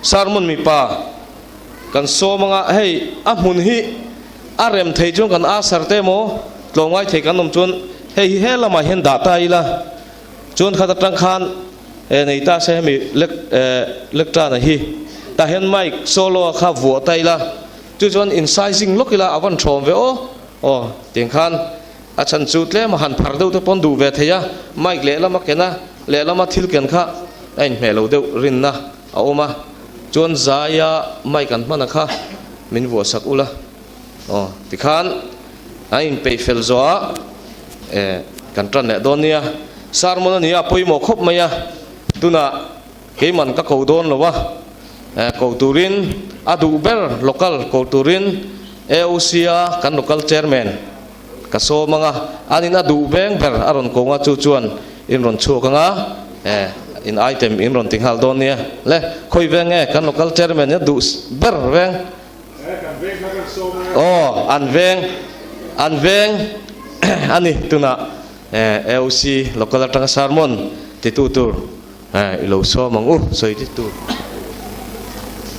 Sermon mipa kan sawm anga hei a hmun hi a rem thei chuan kan asar te emaw tlawmngai thei kan awm chuan hei hi he lamah hian dah ta ila chuan khat atang khan e nei ta se hemi lek e lectern hi tah hian mic solo a kha vuah ta ila chu chuan in sizing lawk ila a van thawm ve aw aw tiang khan a chhan chu tlem a han phar deuh te pawn duh ve thei a mic lehlama ken a lehlama thil ken kha a inhmeh lo deuh rinna. A awm a, chuan zaia mic an hman a kha min vuah sak ula aw tikhan an inpeih fel zawh a eh kan tan leh dawn nia, sermon a nia pawimawh khawp mai a, tunah keiman ka ko dawn lo a, eh ko turin a duh ber local ko turin AOC a kan local chairman ka sawm ang a, anin a duh veng ber a rawn ko nga chu chuan in rawn chhuak ang a, eh in item in rawn ti nghal dawn nia le, khawi veng nge kan local chairman hi a duh ber veng? Aw an veng an veng a ni tunah eh AOC local atanga sermon titu tur eh i lo sawm ang u sawi ti tur.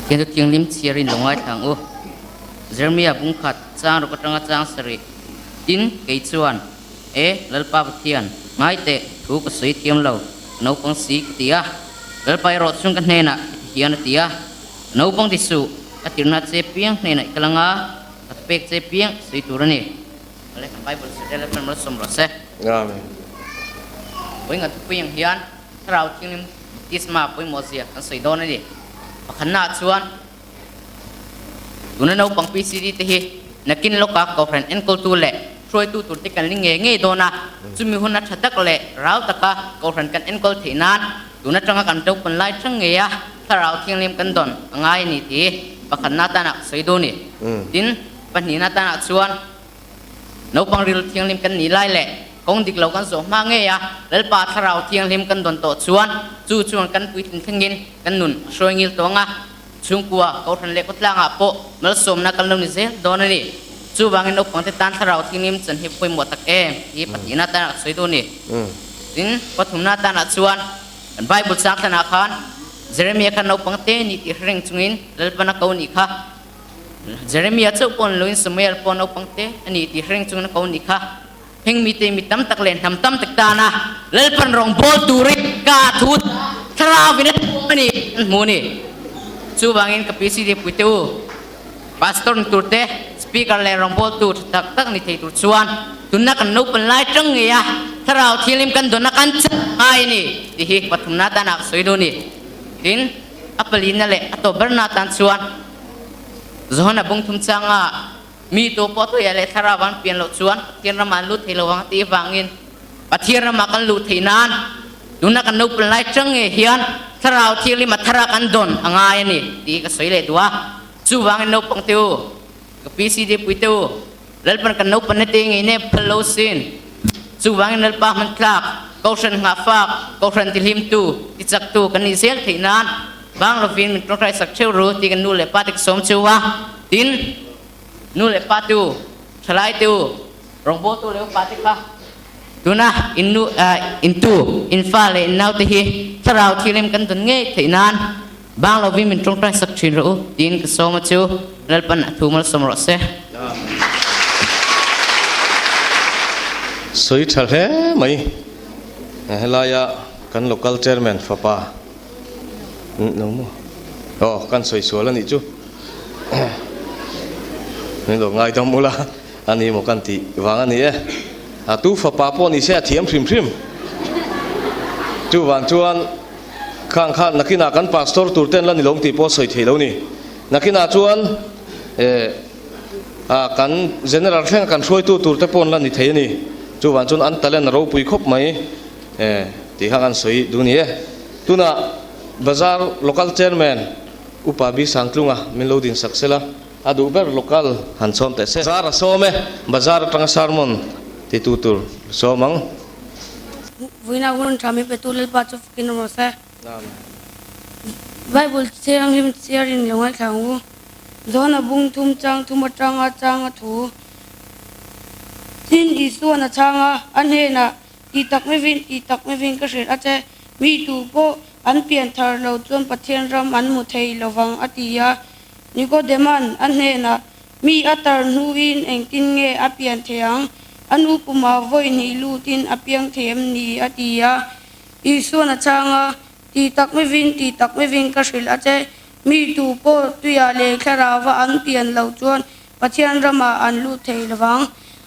Thian chu thianghlim chhiarin lo ngaithla ang u. Jeremiah bungkhat chang rawk atanga chang sarih. Tin, kei chuan, E, Lalpa Pathian, ngai teh, thu ka sawi thiam lo, ka naupang si ka ti a. Lalpa erawh chuan ka hnenah heti hian a ti a, Ka naupang ti suh, ka tirhna che piang hnenah i kal anga, ka thupek che piang i sawi tur a ni. Awle, kan Bible zirte Lalpan malsawm rawh se. Amen. Vawiinga thupui ang hian Thlarau Thianghlim Baptisma pawimawh zia kan sawi dawn a ni. Pakhatnaah chuan, Tuna naupang PCD te hi nakin lawka Kohhran enkawltu leh hruaitu tur te kan ling ngei ngei dawn a, chumi huna tha tak leh rau taka Kohhran kan enkawl theih nan tun atanga kan naupan lai thang ngei a Thlarau Thianghlim kan dawn a ngai a ni tih pakhatna atana ka sawi dawn ni. Tin, pahnihna atanah chuan naupang rilru thianghlim kan nih lai leh kawng dik lo kan zawh hma ngei a Lalpa Thlarau Thianghlim kan dawn tawh chuan chu chuan kan puitlin thlengin kan nun a hruai ngil tawh ang a. Chhungkua, Kohhran leh khawtlangah pawh malsawmna kan lo ni zel dawn a ni. Chuvangin naupangte tan thlarau thianghlim chan hi pawimawh tak em hi pahnihna atana ka sawi dawn a ni. Tin, pathumna atanah chuan kan Bible chang thlanah khan Jeremia kha naupangte ni tih hre reng chungin Lalpana ko nih kha. Jeremia chauh pawh ni loin Samuel pawh naupangte a ni tih hre reng chungin a ko nih kha. Heng mite mi tam tak leh hnam tam tak tana Lalpan rawngbawl turin ka thu thlarauin a thuam a ni an hmu a ni. Chuvangin ka PCD puite u, Pastor ni tur te, Speaker leh rawngbawltu tha tak tak ni thei tur chuan tunna kan naupan lai tang ngei a Thlarau Thianghlim kan dawn a kan chak ngai a ni tih hi pathumna atana ka sawi duh a ni. Tin, a palina leh a tawp berna atan chuan Johana bungthum changa Mi tu pawh tuiah leh thlarau an pian loh chuan Pathian ramah an lut thei lo ang tih avangin Pathian ramah kan luh theih nan tuna kan naupang lai tang nge hian thlarau thianghlim a thara kan dawn a ngai a ni tih ka sawi leh duh a. Chuvangin naupang te u, ka PCD pui te u, Lalpan kan naupan na te ngei nep phal lo sin. Chuvangin Lalpa hman tlak, Kohhran nghahfak, Kohhran tihlimtu, tichaktu kan nih zel theih nan bang lovin min tawngtai sak theuh ru tih kan nu leh pa te ka sawm cheu a. Tin, nu leh pa te u, thalai te u, rawngbawltu leh upa te kha tuna in nu, in tu, in fa leh in nau te hi thlarau thianghlim kan dawn ngei theih nan bang lovin min tawngtai sak thin rawh u tiin ka sawm a chu Lalpan a thu malsawm rawh se. Sawi tha hle mai. Helaia kan local chairman fapa Lo maw? Aw, kan sawi sual a nih chu. Min lo ngaidam ula, a ni maw kan tih vang a ni e. A tu fapa pawh ni se a thiam hrim hrim. Chuvang chuan khang khan nakinah kan pastor tur ten la ni lo tih pawh sawi thei lo ni. Nakinah chuan eh a kan general thlenga kan hruaitu tur te pawh an la ni thei a ni. Chuvang chuan an talent a ropui khawp mai. Eh, tih kha kan sawi duh ni e. Tunah Bazar Local Chairman Upa B Sangtlunga min lo din sak sela, a duh ber Local han sawm teh se. Bazar a sawm e, Bazar atanga sermon ti tu tur sawm ang. Vuina hun tha min petu Lalpa chu fakin awm rawh se. Bible thianghlim chhiarin lo ngaithla ang u. Johana bung thum chang thum atanga changa thu. Tin, Isuan a chhang a, a hnenah, Tih tak mevin, tih tak mevin ka hrilh a che, mi tu pawh An pian thar lo chuan Pathian ram an hmu thei lovang a ti a. Nikodema'n a hnenah, Mi a tar hnuin engtin nge a pian thei ang? A nu pumah vawi hnih lutin a piang thei em ni? a ti a. Isua'n a chhang a, Ti tak mevin, ti tak mevin ka hrilh a che, mi tu pawh tuiah leh thlarauva an pian lo chuan Pathian ramah an lut thei lovang.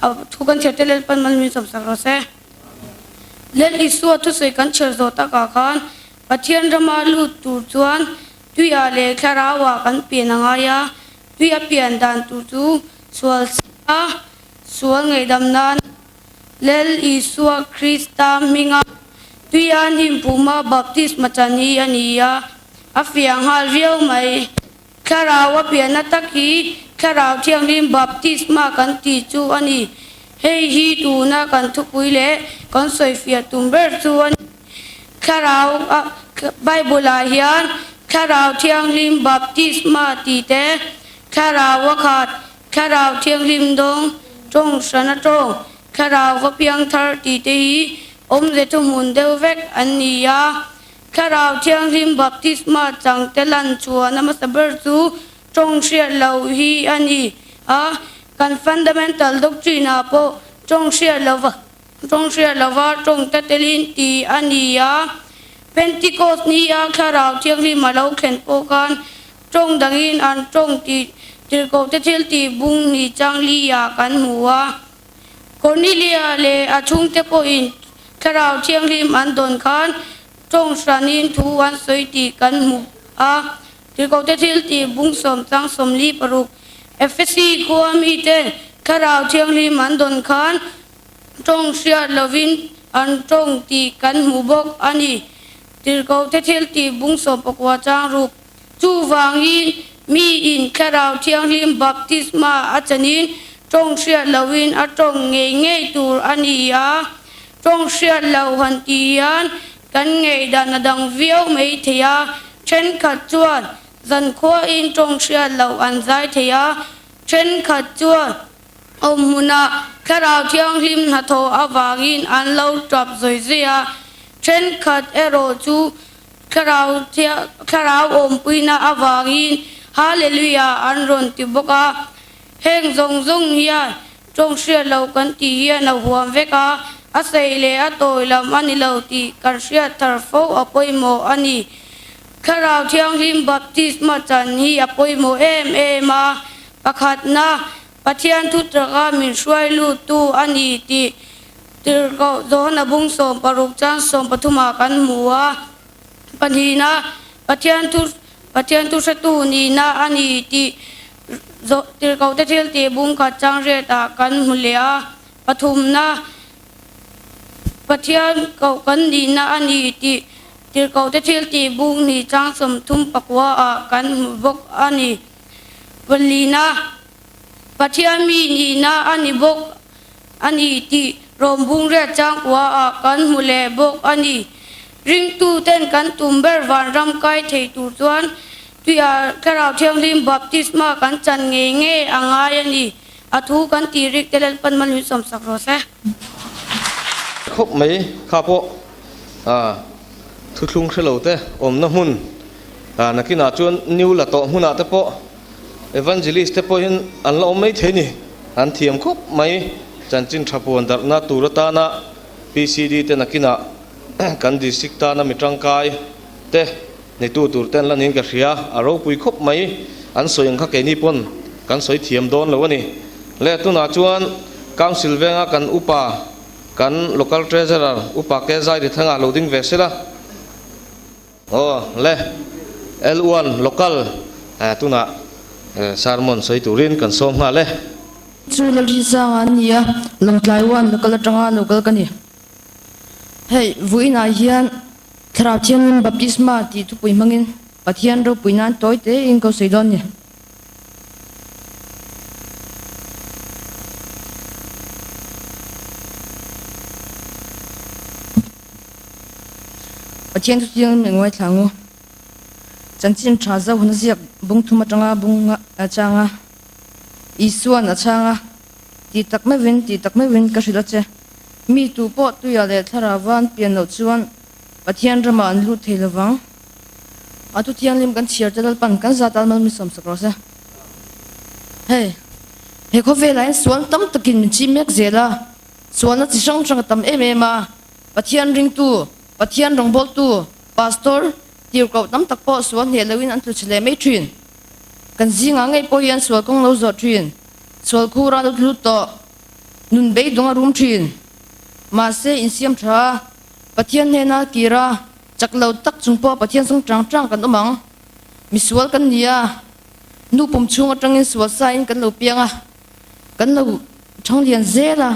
A thu kan chhiar te Lalpan mal min sawmsak rawh se. Lal Isua thusawi kan chhiar zawh takah khan Pathian rama lut tur chuan tuiah leh thlarauah kan pian a ngai a, tui a pian dan tur chu sual sa, sual ngaihdam nan Lal Isua Krista hminga tuia hnimpuma baptisma chan hi a ni a, a fiah nghal viau mai. Thlarau a pianna tak hi Thlarau Thianghlim baptisma kan tih chu a ni. Hei hi tuna kan thupui leh kan sawifiah tum ber chu a ni. Thlarau a Bible-ah hian Thlarau Thianghlim baptisma tih te, Thlarau a khat, Thlarau Thianghlim dawng, tawng hrana tawng, Thlarau va piang thar tih te hi awmze thuhmun deuh vek an ni a. Thlarau Thianghlim baptisma changte lan chhuahna hmasa ber chu tawng hriat loh hi a ni a, kan fundamental doctrine ah pawh tawng hriat lova tawng hriat lova tawng ta telin ti a ni a. Pentecost ni a Thlarau Thianghlim a lo thlen pawh khan tawng dangin an tawng tih tirhkohte thil tih bung ni chang li ah kan hmu a. Cornelia leh a chhungte pawhin Thlarau Thianghlim an dawn khan tawng hranin thu an sawi tih kan hmu a. Tirhkohte thil tih bung sawm chang 46 Efesi khua miten Thlarau Thianghlim an dawn khan tawng hriat lovin an tawng tih kan hmu bawk a ni. Tirhkohte thil tih bung 19 chang ruk Chuvangin, miin Thlarau Thianghlim baptisma a chanin tawng hriat lohin a tawng ngei ngei tur a ni a. Tawng hriat lo han tih hian kan ngaihdan a dang viau mai thei a, thenkhat chuan zankhuain tawng hriat loh an zai thei a, thenkhat chuan awm hmunah Thlarau Thianghlim hnathawh avangin an lo tap zawi zawi a, thenkhat erawh chu Thlarau thlarau awmpuina avangin Hallelujah an rawn ti bawk a. Heng zawng zawng hian tawng hriat loh kan tih hian a huam vek a, a sei leh a tawi lam a ni lo tih kan hriat thar fo a pawimawh a ni. Thlarau Thianghlim baptisma chan hi a pawimawh em em a, pakhatna Pathian thu taka min hruai luttu a ni tih Tirhkoh Johana bung 16 chang 13 ah kan hmu a. Pahnihna, Pathian thu Pathian thu hretu nihna a ni tih Tirhkohte thil tih bung khat chang riat ah kan hmu leh a. Pathumna, Pathian koh kan nihna a ni tih Tirhkohte thil tih bung hnih chang 39 ah kan hmu bawk a ni. Palina, Pathian mi nihna a ni bawk a ni tih rawngbung riat changkua ah kan hmu leh bawk a ni. Ringtu ten kan tum ber vanram kai thei tur chuan tuiah Thlarau Thianghlim baptisma kan chan ngei ngei a ngai a ni. A thu kan tih rik te Lalpan mal min sawmsak rawh se. Khawp mai kha pawh thuthlung hre lo te awmna hmun nakinah chuan new la tawh hmunah te pawh Evangelist te pawhin an la awm mai thei ni. An thiam khawp mai. Chanchin tha puan darhna tur atana PCD te nakinah kan district tana mi tangkai te nitu tur te an la niin ka hria. A ropui khawp mai. An sawi ang kha keini pawn kan sawi thiam dawn lo a ni. Le tunah chuan Council venga kan upa kan Local Treasurer upa Ke Zairithanga lo ding ve sela. Aw le, L1 local tunah sermon sawi turin kan sawm nghal e. Chu Lalrinsanga an ni a, Lawngtlai one local atanga local ka ni. Hei, vawiinah hian Thlarau Thianghlim Baptisma tih thupui hmangin Pathian ropui nan tawi tein ko sawi dawn ni. Pathian chu chiang in ngawi thla ngu. Chanchin tha zauh na ziak bung thum atanga bung a chang a, Isuan a chhang a, Ti tak meuhin, ti tak meuhin ka hrilh a che. Mi tu pawh tuia leh thlarau van pian loh chuan Pathian ramah an lut thei lovang. A thu thianghlim kan chhiar te Lalpan kan zat a mal min sawmsak rawh se. Hei, he khawvelah hian sual tam takin min chih mek zel a, sualna chi hrang hrang a tam em em a, Pathian ringtu, Pathian rawngbawltu, Pastor, tirhkoh tam tak pawh sual hneh loin an tlu chhe leh mai thin. Kan zingah ngei pawh hian sual kawng lo zawh thin, sual khur a lo tlu tawh, nun beidawng a rum thin. Mahse, insiam tha a, Pathian hnena kir a, chak lo tak chung pawh Pathian sawng chang chang kan awm ang. Misual kan ni a, nu pum chhung atangin sual sain kan lo piang a, kan lo thang lian zel a,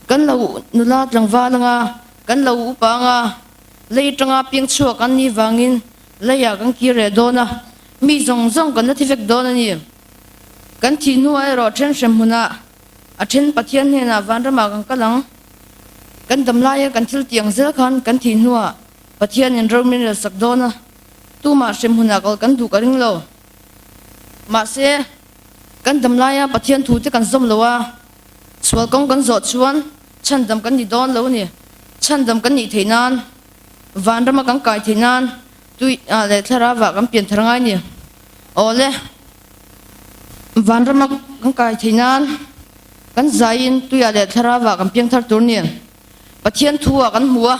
kan lo nula tlangval anga, kan lo upa anga, lei atanga piang chhuak an nih vangin leiah kan kir leh dawn a, mi zawng zawng kan la thi vek dawn a ni. Kan thih hnuah erawh then hrem hmunah a then Pathian hnenah vanramah kan kal ang. Kan dam laia kan thil tiang zel khan kan thih hnuah Pathianin ro min relsak dawn a, tumah hrem hmunah kal kan duh ka ring lo. Mahse, kan dam laia Pathian thute kan zawm lo a, sual kawng kan zawh chuan chhandam kan ni dawn lo a ni. Chhandam kan nih theih nan, vanrama kan kai theih nan tui ah leh thlarau ah kan pian thar ngai a ni. Awle, vanrama kan kai theih nan kan zaiin tuiah leh thlarau ah kan piang thar tur a ni. Pathian thu ah kan hmu a,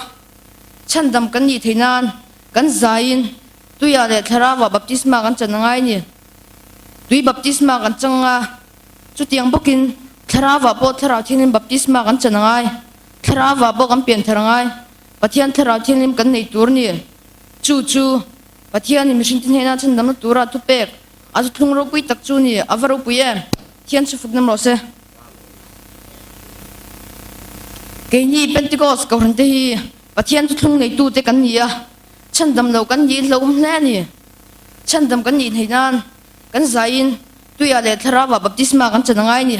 chhandam kan nih theih nan kan zaiin tuiah leh thlarau ah baptisma kan chan a ngai a ni. Tui baptisma kan chang a, chutiang bawkin thlarau ah pawh thlarau thianghlim baptisma kan chan a ngai. Thlarau ah pawh kan pian thar a ngai. Pathian thlarau thianghlim kan nei tur a ni. Chu chu Pathianin mihringte hnena chhandamna tura thupek a thuthlung ropui tak chu ni. A va ropui em? Thian chu fak nam rawh se. Keini Pentecost Kohhran te hi Pathian thuthlung neitute kan ni a, chhandam lo kan nih hlauhawm hle a ni. Chhandam kan nih theih nan kan zaiin tuiah leh thlarauah baptisma kan chan a ngai a ni.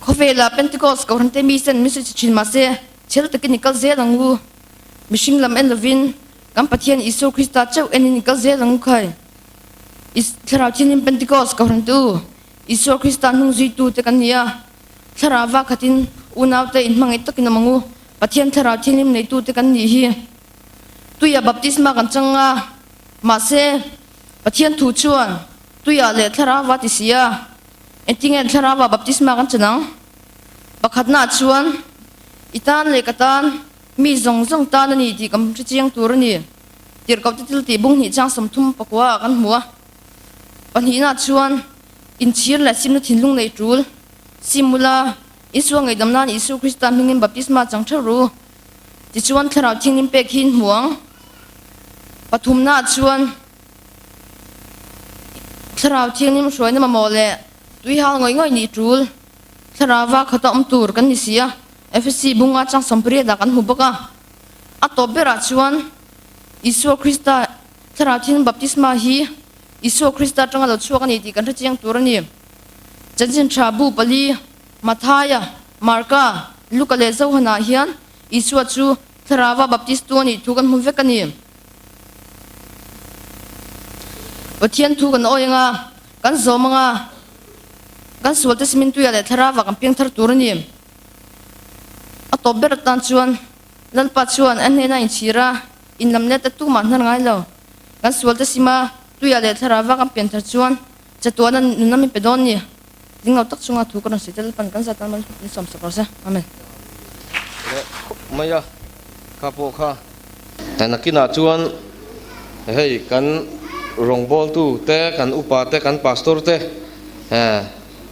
Khawvela Pentecost Kohhran te mi sen min sawi chi thin mahse chhel takin i kal zel ang u. Mihring lam en lovin kan Pathian Isua Krista chauh enin i kal zel ang u khai. Thlarau Thianghlim Pentecost Kohhran te u, Isua Krista hnung zuitu te kan ni a. Thlarau va khatin unaute inhmangaih takin awm ang u. Pathian Thlarau Thianghlim neitute kan nih hi. Tuia baptisma kan chang a, mahse Pathian thu chuan tuiah leh thlarauva ti si a, engtinge thlarauva baptisma kan chan ang? Pakhatnaah chuan i tan leh ka tan, mi zawng zawng tan a ni tih kan hre chiang tur a ni. Tirhkohte thil tih bung hnih chang 30 pakua ah kan hmu a. Pahnihnaah chuan inchhir leh simna thinlung nei tul, simula, Isua ngaihdam nan Isu Krista hmingin baptisma chang theuh ru. Tichuan Thlarau Thianghlim pek hi in hmu ang. Pathumnaah chuan Thlarau Thianghlim hruaina mamawh leh tuihal ngawih ngawih nih tul Thlarauva khata awm tur kan ni si a, Efesi bunga chang 80 ah kan hmu bawk a. A tawp berah chuan Isua Krista Thlarau Thianghlim baptisma hi Isua Krista atanga lo chhuak a ni tih kan hre chiang tur a ni. Chanchin tha bu pali Mathaia, Marka, Luka leh Johana hian Isua chu Thlarauva baptistu a nih thu kan hmu vek a ni. Pathian thu kan awi anga, kan zawm anga, kan sualte simintuia leh Thlarauva kan piang thar tur a ni. A tawp ber atan chuan Lalpa chuan a hnena inchhir a, inlam let a tumah hnar ngai lo. Kan sualte sima tuia leh Thlarauva kan pian thar chuan chatuana nuna min pe dawn ni. Ding lo tak chunga thu ka rawn sawi tel pan kan zat tan min sawmsak rawh se. Amen. Leh khawp mai a, kha pawh kha. Nakinah chuan hei kan rawngbawltu te, kan upa te, kan pastor te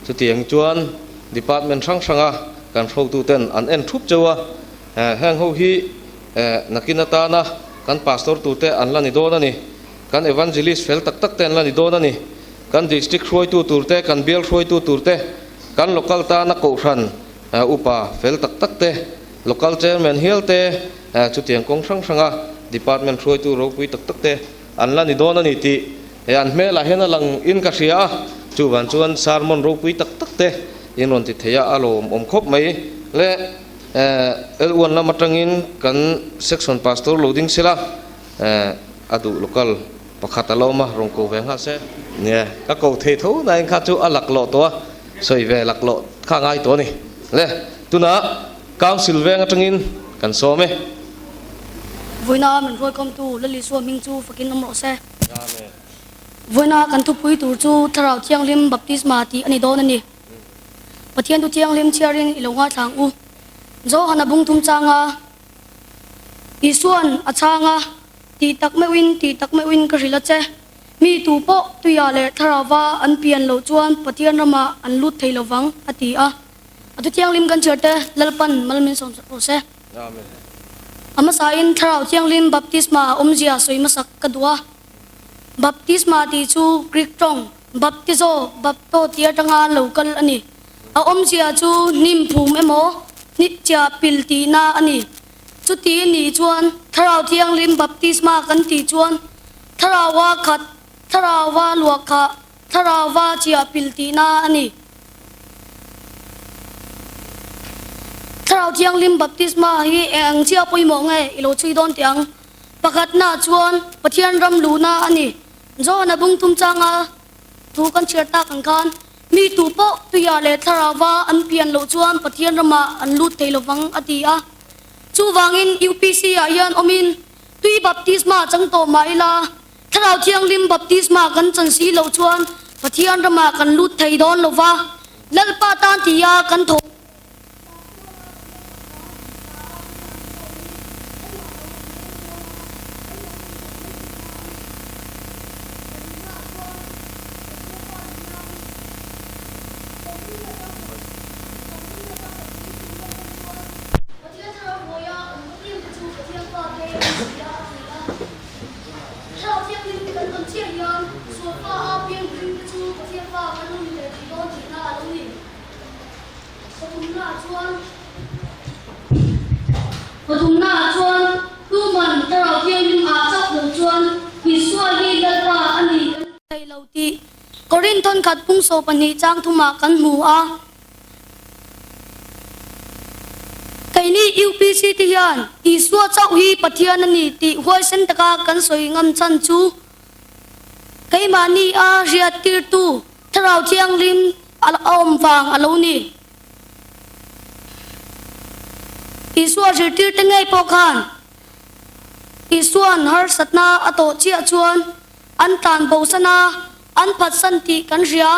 chutiang chuan department hrang hranga kan hruaitu ten an en thup cheu a, heng ho hi nakin atana kan pastor turte an la ni dawn a ni, kan evangelist fel tak tak te an la ni dawn a ni. Kan district hruaitu tur te, kan bial hruaitu tur te, kan local tana kohhran upa fel tak tak te, local chairman hial te, chutiang kawng hrang hranga department hruaitu ropui tak tak te an la ni dawn a ni tih he an hmelah hian a lang in ka hria a. Chuvang chuan sermon ropui tak tak te in rawn ti thei a, a lawmawm khawp mai le. L1 lam atangin kan section pastor lo ding sela a duh local. Pakhat a lo awm a, rawn ko ve nghal se. Nia, ka ko thei tho nain kha chu a lak lawh tawh a. Sawi ve laklawh kha a ngai tawh a ni. Le, tunah Council veng atangin kan sawm e. Vawiina min hruaikhawmtu Lalisua hming chu fakin awm rawh se. Vawiina kan thupui tur chu Thlarau Thianghlim Baptisma tih a ni dawn a ni. Pathian thu thianghlim chhiarin i lo ngaithla ang u. Johana bung thum changa Isua'n a chhang a, Tih tak meuhin, tih tak meuhin ka hrilh a che. Mi tu pawh tuiah leh thlarauva an pian loh chuan Pathian ramah an lut thei lo vang, a ti a. A thu thianghlim kan chhiar te Lalpan mal min sawm sak rawh se. A hmasain Thlarau Thianghlim baptisma awmzia sawi hmasak ka duh a. Baptisma tih chu Greek tawng baptizo, bapto tih atanga lo kal a ni. A awmzia chu hnim phum emaw, hnichhia pil tihna a ni. Chuti nih chuan Thlarau Thianghlim baptisma kan tih chuan Thlaraua khat, Thlaraua luahkhah, Thlaraua chiah pil tihna a ni. Thlarau Thianghlim baptisma hi eng ang chiah pawimawh nge i lo chhui dawn teh ang? Pakhatna chuan Pathian ram luhna a ni. John-a bung tum changa thu kan chhiar tak ang khan mi tu pawh tuiah leh thlarauva an pian loh chuan Pathian ramah an lut thei lovang a ti a. Chuvangin UPC ah hian awmin tui baptisma chang tawh mah ila Thlarau Thianghlim baptisma kan chan si loh chuan Pathian ramah kan lut thei dawn lova, Lalpa tan tia kan thawh. Pathumnaah chuan tuman Thlarau Thianghlim ah chauh lo chuan Isua hi Lalpa a ni kan ti thei lo tih Korinth thawnkhat pungsaw pahnih chang thumah kan hmu a. Keini UPC te hian Isua chauh hi Pathian a ni tih huaisen taka kan sawi ngam chhan chu keimahni a hriattirtu Thlarau Thianghlim a awm vang a lo ni. Isua zirtirte ngei pawh khan Isua'n harsatna a tawh chiah chuan an tlan bosan a, an phatsan tih kan hria.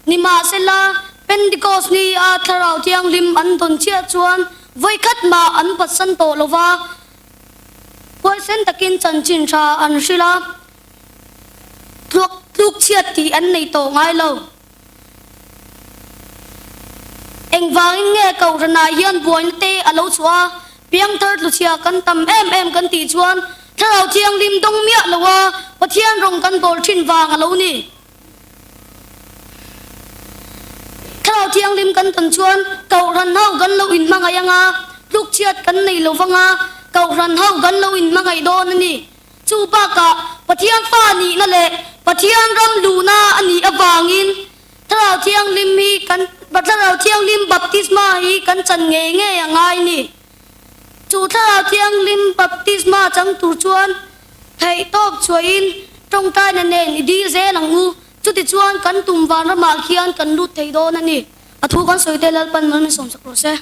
Nimahsela, Pentecost ni a Thlarau Thianghlim an dawn chiah chuan vawikhat mah an phatsan tawh lo va, huaisen takin chanchin tha an hrilh a, tluak tluk chhiat tih an nei tawh ngai lo. Engvangin nge Kohhranah hian buaina te a lo chhuah a, piangthar tluchhia kan tam em em kan tih chuan Thlarau Thianghlim dawng miah lo a Pathian rawng kan bawl thin vang a lo ni. Thlarau Thianghlim kan tawn chuan Kohhran ho kan lo inhmangaih anga, tlukchhiat kan nei lo vanga, Kohhran ho kan lo inhmangaih dawn a ni. Chu bakah Pathian fa nihna leh Pathian ram luhna a nih avangin Thlarau Thianghlim hi kan Thlarau Thianghlim baptisma hi kan chan ngei ngei a ngai ni. Chu Thlarau Thianghlim baptisma chang tur chuan theih tawp chhuahin tawngtaina nen i dil zel ang u. Chutichuan kan tum vanramah khian kan lut thei dawn a ni. A thu kan sawi te Lalpan mal min sawmsak rawh se.